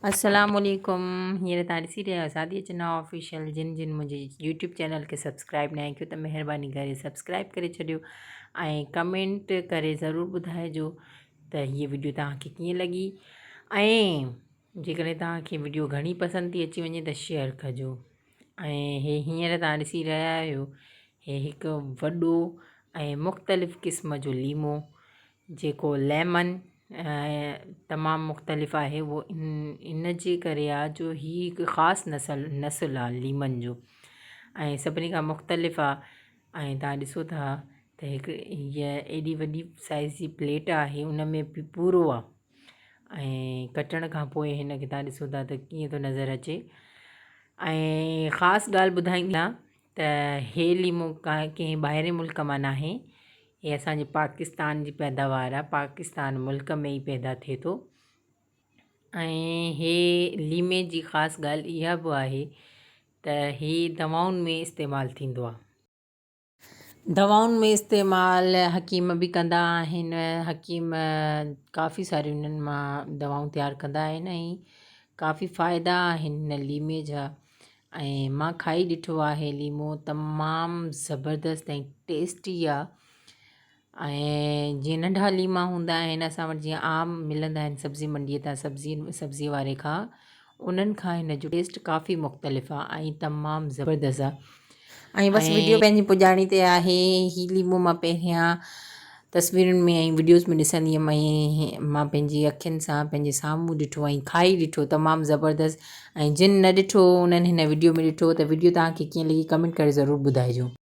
السلام عليڪم هينئر توهان ڏسي رهيا آهيو سعديه چنا آفيشل جن جن منهنجي يوٽيوب چينل کي سبسڪرائب ناهي ڪيو ته مهرباني ڪري سبسڪرائب ڪري ڇڏيو ۽ ڪمينٽ ڪري ضرور ٻڌائجو ته هيء وڊيو توهان کي ڪيئن لڳي ۽ جيڪڏهن توهان کي وڊيو گهڻي پسند ٿي اچي وڃي ته شيئر ڪجو ۽ هي هينئر توهان ڏسي رهيا آهيو هي هڪ وڏو ۽ مختلف قسم جو ليمو جيڪو ليمن تمام مختلف آهي اهو ان جي ڪري آهي جو هي هڪ خاص نسل نسل آهي ليمن جو ۽ سڀني کان مختلف آهي ۽ توهان ڏسو ٿا ته هڪ هيء ايڏي وڏي سائيز جي پليٽ آهي ان ۾ به پورو آهي ۽ ڪٽڻ کان پوء هن کي توهان ڏسو ٿا ته ڪيئن ٿو نظر اچي ۽ خاص ڳالهه ٻڌائيندا ته هي ليمو ڪنهن ٻاهرين ملڪ مان ناهي هي اسان جي پاڪستان جي پيداوار آهي پاڪستان ملڪ ۾ ئي پيدا ٿئي ٿو ۽ هي ليمي جي خاص ڳالهه اها به آهي ته هي دوائن ۾ استعمال ٿيندو آهي. دوائن ۾ استعمال حڪيم به ڪندا آهن حڪيم ڪافي ساريون انهن مان دوائون تيار ڪندا آهن ۽ ڪافي فائدا آهن هن ليمي جا ۽ مان کائي ڏٺو آهي ليمو تمام زبردست ۽ ٽيسٽي آ ۽ جيئن ننڍا ليما هوندا آهن اسان وٽ جيئن عام ملندا آهن سبزي منڊيء تان سبزي سبزي واري کان انهن کان هن جو ٽيسٽ ڪافي مختلف آ ۽ تمام زبردست آ ۽ بس وڊيو پنهنجي پڄاڻي تي آهي هي ليمو مان پهريان تصويرن ۾ ۽ وڊيوز ۾ ڏسندي هيم ۽ مان پنهنجي اکين سان پنهنجي سامهون ڏٺو ۽ کائي ڏٺو تمام زبردست ۽ جن نه ڏٺو انهن هن وڊيو ۾ ڏٺو ته وڊيو توهان کي ڪيئن لڳي ڪمينٽ ڪري ضرور ٻڌائجو.